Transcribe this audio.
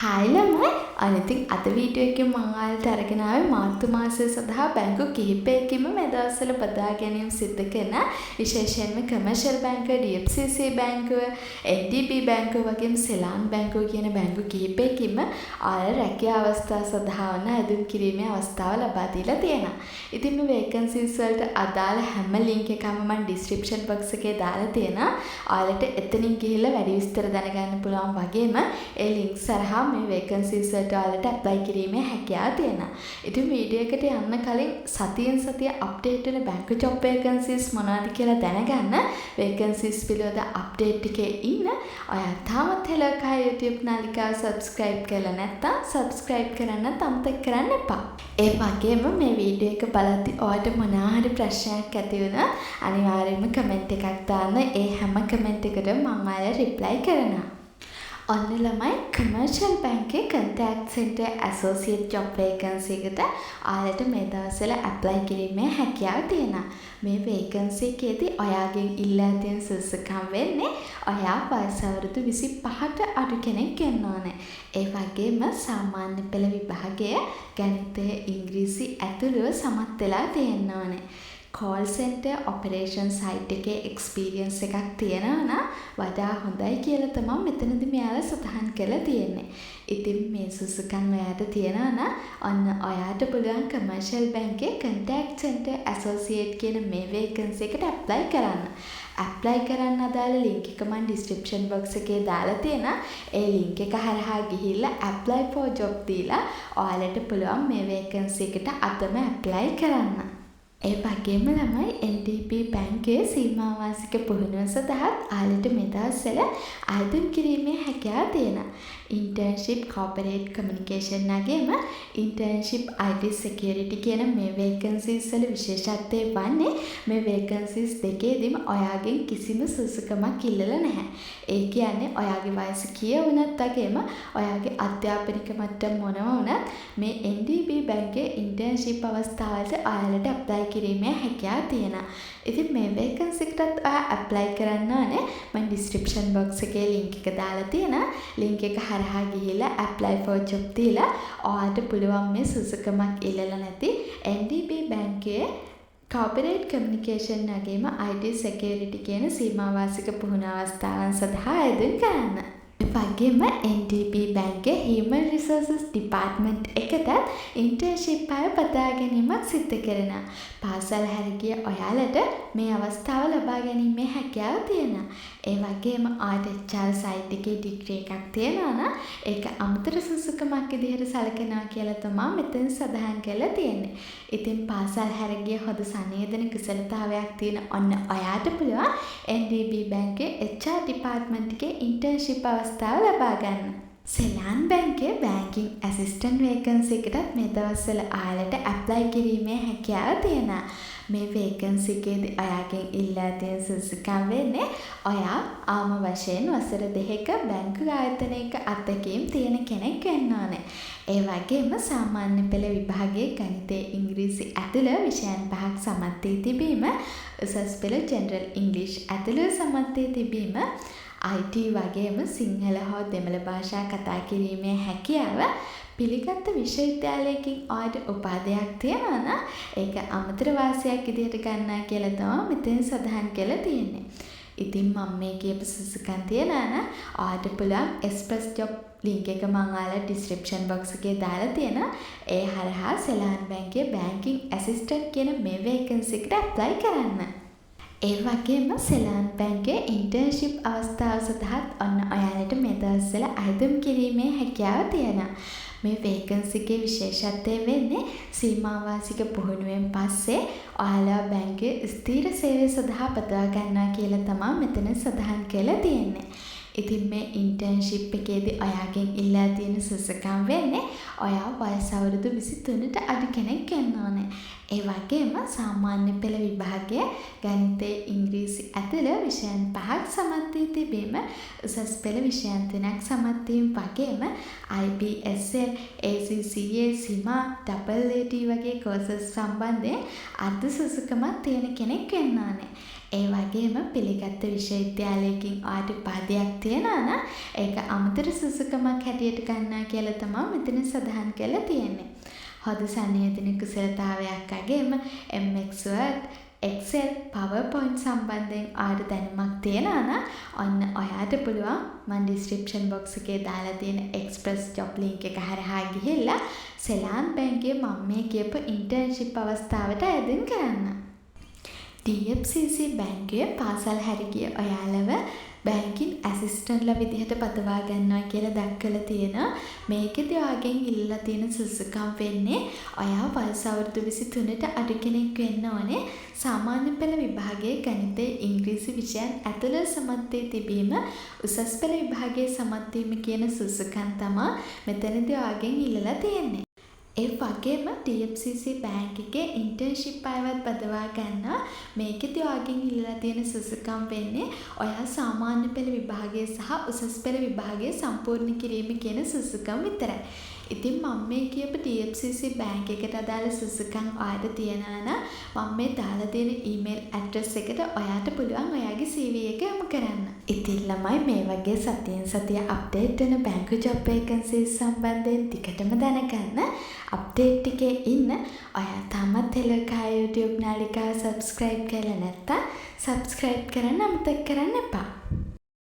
Hi ළමයි, අන්න ඉතින් අද වීඩියෝ එකෙන් මං ඔයාලට අරගෙන ආවේ මාර්තු මාසය සඳහා බැංකු කිහිපයකින්ම මේ දවස්වල බදා ගැනීම සිද්ධ කරන, විශේෂයෙන්ම කමර්ෂල් බැංකුව, DFCC බැංකුව, NDB බැංකුව වගේම සෙලාන් බැංකුව කියන බැංකු කිහිපයකින්ම ඔයාලා රැකියා අවස්ථා සඳහා වන අයදුම් කිරීමේ අවස්ථාව ලබා දීලා තියෙනවා. ඉතින් මේ වේකන්සිස් වලට අදාළ හැම ලින්ක් එකක්ම මං ඩිස්ක්‍රිප්ෂන් බොක්ස් එකේ දාලා තියෙනවා. ඔයාලට එතනින් ගිහිල්ලා වැඩි විස්තර දැනගන්න පුළුවන් වගේම ඒ ලින්ක්ස් හරහා මේ වේකන්සිස් වලට ඔයාලට ඇප්ලයි කිරීමේ හැකියාව තියෙනවා. ඉතින් වීඩියෝ එකට යන්න කලින් සතියෙන් සතිය අප්ඩේට් වෙන බැංකු ජොබ් වේකන්සිස් මොනවද කියලා දැනගන්න වේකන්සිස් පිළිබඳ අප්ඩේට් එකේ ඉන්න ඔයා තාමත් හෙලෝ කා YouTube නාලිකාව සබ්ස්ක්‍රයිබ් කරලා නැත්නම් සබ්ස්ක්‍රයිබ් කරන්නත් අමතක කරන්න එපා. ඒ වගේම මේ වීඩියෝ එක බලද්දි ඔයාට මොනවා හරි ප්‍රශ්නයක් ඇති වුණොත් අනිවාර්යයෙන්ම කමෙන්ට් එකක් දාන්න. ඒ හැම කමෙන්ට් එකටම මං ඔයාලා රිප්ලයි කරනවා. ඔන්න ළමයි, කමර්ෂල් බැංකේ contact centre associate job vacancy එකට ඔයාලට මේ දවස්වල ඇප්ලයි කිරීමේ හැකියාව තියෙනවා. මේ වේකන්සි එකේදී ඔයාගෙන් ඉල්ලා තියෙන සුදුසුකම් වෙන්නේ ඔයා වයස අවුරුදු 25ට අඩු කෙනෙක් වෙන්න ඕනේ. ඒ වගේම සාමාන්‍ය පෙළ විභාගය ගණිතය, ඉංග්‍රීසි ඇතුළුව සමත් වෙලා තියෙන්න ඕනේ. කෝල් සෙන්ටර් ඔපරේෂන් සයිඩ් එකේ එක්ස්පීරියන්ස් එකක් තියෙනවා නම් වඩා හොඳයි කියලා තමා මෙතනදි මෙයාලා සඳහන් කරලා තියෙන්නේ. ඉතින් මේ සුදුසුකම් ඔයාට තියෙනවා නම් ඔන්න ඔයාට පුළුවන් කමර්ෂල් බැංකේ කන්ටැක්ට් සෙන්ටර් ඇසෝසියේට් කියන මේ වේකන්සි එකට ඇප්ලයි කරන්න. ඇප්ලයි කරන්න අදාළ ලින්ක් එක මං ඩිස්ක්‍රිප්ෂන් බොක්ස් එකේ දාලා තියෙනවා. ඒ ලින්ක් එක හරහා ගිහිල්ලා ඇප්ලයි ෆෝ ජොබ් දීලා ඔයාලට පුළුවන් මේ වේකන්සි එකට අදම ඇප්ලයි කරන්න. ඒ වගේම ළමයි, NDB බැංකුවේ සීමාවාසික පුහුණුව සඳහාත් ඔයාලට මේ දවස්වල අයදුම් කිරීමේ හැකියාව තියෙනවා. ඉන්ටර්න්ෂිප් කෝපරේට් කමියුනිකේෂන් වගේම ඉන්ටර්න්ෂිප් IT security කියන මේ වේකන්සිස් වල විශේෂත්වය වන්නේ මේ වේකන්සිස් දෙකේදීම ඔයාගෙන් කිසිම සුදුසුකමක් ඉල්ලලා නැහැ. ඒ කියන්නේ ඔයාගේ වයස කීය වුණත් වගේම ඔයාගේ අධ්‍යාපනික මට්ටම මොනවා වුණත් මේ NDB බැංකුවේ ඉන්ටර්න්ෂිප් අවස්ථාවලට ඔයාලට ඇප්ලයි කිරීමේ හැකියාව තියෙනවා. ඉතින් මේ වේකන්සි එකටත් ඔයා ඇප්ලයි කරන්න ඕනේ මං ඩිස්ක්‍රිප්ෂන් බොක්ස් එකේ ලින්ක් එක දාලා තියෙනවා. ලින්ක් එක හරහා ගිහිල්ලා ඇප්ලයි ෆෝ ජොබ් දීලා ඔයාට පුළුවන් මේ සුදුසුකමක් ඉල්ලලා නැති NDB බැංකුවේ කෝපරේට් කමියුනිකේෂන් වගේම IT security කියන සීමාවාසික පුහුණු අවස්ථාවන් සඳහා අයදුම් කරන්න. ඒ වගේම NDB බැංකුවේ හියුමන් රිසෝසස් ඩිපාර්ට්මන්ට් එකටත් ඉන්ටර්න්ෂිප් අය බදා ගැනීමක් සිද්ධ කරනවා. පාසල් හැර ගිය ඔයාලට මේ අවස්ථාව ලබා ගැනීමේ හැකියාව තියෙනවා. ඒ වගේම ඔයාට HR side එකේ ඩිග්‍රී එකක් තියෙනවා නම් ඒක අමතර සුදුසුකමක් විදිහට සලකනවා කියලා තමා මෙතන සඳහන් කරලා තියෙන්නේ. ඉතින් පාසල් හැර ගිය හොඳ සන්නිවේදන කුසලතාවයක් තියෙන ඔන්න ඔයාට පුළුවන් NDB බැංකුවේ HR department එකේ ඉන්ටර්න්ෂිප් අවස්ථාව ලබා ගන්න. සෙලාන් බැංකුවේ බැංකින් ඇසිස්ටන්ට් වේකන්සි එකටත් මේ දවස්වල ඔයාලට ඇප්ලයි කිරීමේ හැකියාව තියෙනවා. මේ වේකන්සි එකේදී ඔයාගෙන් ඉල්ලා තියෙන සුදුසුකම් වෙන්නේ ඔයා අවම වශයෙන් වසර 2ක බැංකු ආයතනයක අත්දැකීම් තියෙන කෙනෙක් වෙන්න ඕනේ. ඒ වගේම සාමාන්‍ය පෙළ විභාගයේ ගණිතය, ඉංග්‍රීසි ඇතුළු විෂයන් පහක් සමත් වී තිබීම, උසස් පෙළ ජෙනරල් ඉංග්‍රීසි ඇතුළුව සමත් වී තිබීම, IT වගේම සිංහල හෝ දෙමළ භාෂා කතා කිරීමේ හැකියාව, පිළිගත්ත විශ්වවිද්‍යාලයකින් ඔයාට උපාධියක් තියෙනවා නම් ඒක අමතර වාසියක් විදිහට ගන්නවා කියලා තමා මෙතන සඳහන් කරලා තියෙන්නේ. ඉතින් මම මේ කියපු සුදුසුකම් තියනවා නම් ඔයාට පුළුවන් එක්ස්ප්‍රස් ජොබ් ලින්ක් එක මං ඔයාලට ඩිස්ක්‍රිප්ෂන් බොක්ස් එකේ දාලා තියෙනවා. ඒ හරහා සෙලාන් බැංකුවේ බැංකින් ඇසිස්ටන්ට් කියන මේ වේකන්සි එකට ඇප්ලයි කරන්න. ඒ වගේම සෙලාන් බැංකුවේ ඉන්ටර්න්ෂිප් අවස්ථාව සඳහාත් ඔන්න ඔයාලට මේ දවස්වල අයදුම් කිරීමේ හැකියාව තියෙනවා. මේ වේකන්සි එකේ විශේෂත්වය වෙන්නේ සීමාවාසික පුහුණුවෙන් පස්සේ ඔයාලව බැංකුවේ ස්ථිර සේවය සඳහා බදවා ගන්නවා කියලා තමා මෙතන සඳහන් කරලා තියෙන්නේ. ඉතින් මේ ඉන්ටර්න්ෂිප් එකේදී ඔයාගෙන් ඉල්ලා තියෙන සුදුසුකම් වෙන්නේ ඔයා වයස අවුරුදු 23ට අඩු කෙනෙක් වෙන්න ඕනේ. ඒ වගේම සාමාන්‍ය පෙළ විභාගය ගණිතය, ඉංග්‍රීසි ඇතුළු විෂයන් පහක් සමත් වී තිබීම, උසස් පෙළ විෂයන් තුනක් සමත් වීම වගේම IBSL, ACCA, CIMA, AAT වගේ කෝසස් සම්බන්ධයෙන් අර්ධ සුදුසුකමක් තියෙන කෙනෙක් වෙන්න ඕනේ. ඒ වගේම පිළිගත්ත විශ්වවිද්‍යාලයකින් ඔයාට උපාධියක් තියෙනවා නම් ඒක අමතර සුදුසුකමක් හැටියට ගන්නවා කියලා තමා මෙතන සඳහන් කරලා තියෙන්නේ. හොඳ සංනිවේදන කුසලතාවයක් වගේම MS Word, Excel, PowerPoint සම්බන්ධයෙන් ඔයාට දැනුමක් තියෙනවා නම් ඔන්න ඔයාට පුළුවන් මං ඩිස්ක්‍රිප්ෂන් බොක්ස් එකේ දාලා තියෙන එක්ස්ප්‍රස් ජොබ් ලින්ක් එක හරහා ගිහිල්ලා සෙලාන් බැංකුවේ මම මේ කියපු ඉන්ටර්න්ෂිප් අවස්ථාවට අයදුම් කරන්න. DFCC බැංකුවේ පාසල් හැර ගිය ඔයාලව බැංකින් ඇසිස්ටන්ට්ලා විදිහට බදවා ගන්නවා කියලා දක්වලා තියෙනවා. මේකෙදි ඔයාගෙන් ඉල්ලලා තියෙන සුදුසුකම් වෙන්නේ ඔයා වයස අවුරුදු 23ට අඩු කෙනෙක් වෙන්න ඕනේ. සාමාන්‍ය පෙළ විභාගයේ ගණිතය, ඉංග්‍රීසි විෂයන් ඇතුළු සමත් වී තිබීම, උසස් පෙළ විභාගයේ සමත් වීම කියන සුදුසුකම් තමා මෙතනදී ඔයාගෙන් ඉල්ලලා තියෙන්නේ. ඒ වගේම DFCC bank එකේ ඉන්ටර්න්ෂිප් අයවත් බදවා ගන්නවා. මේකෙදි ඔයාගෙන් ඉල්ලලා තියෙන සුදුසුකම් වෙන්නේ ඔයා සාමාන්‍ය පෙළ විභාගය සහ උසස් පෙළ විභාගය සම්පූර්ණ කිරීම කියන සුදුසුකම් විතරයි. ඉතින් මම මේ කියපු DFCC bank එකට අදාළ සුදුසුකම් ඔයාට තියෙනවා නම් මම මේ දාලා තියෙන ඊමේල් ඇඩ්‍රස් එකට ඔයාට පුළුවන් ඔයාගේ CV එක යොමු කරන්න. ඉතින් ළමයි, මේ වගේ සතියෙන් සතිය අප්ඩේට් වෙන බැංකු ජොබ් වේකන්සීස් සම්බන්ධයෙන් දිගටම දැනගන්න අප්ඩේට් එකේ ඉන්න. ඔයා තාමත් හෙලෝ කා YouTube නාලිකාව සබ්ස්ක්‍රයිබ් කරලා නැත්නම් සබ්ස්ක්‍රයිබ් කරන්න අමතක කරන්න එපා.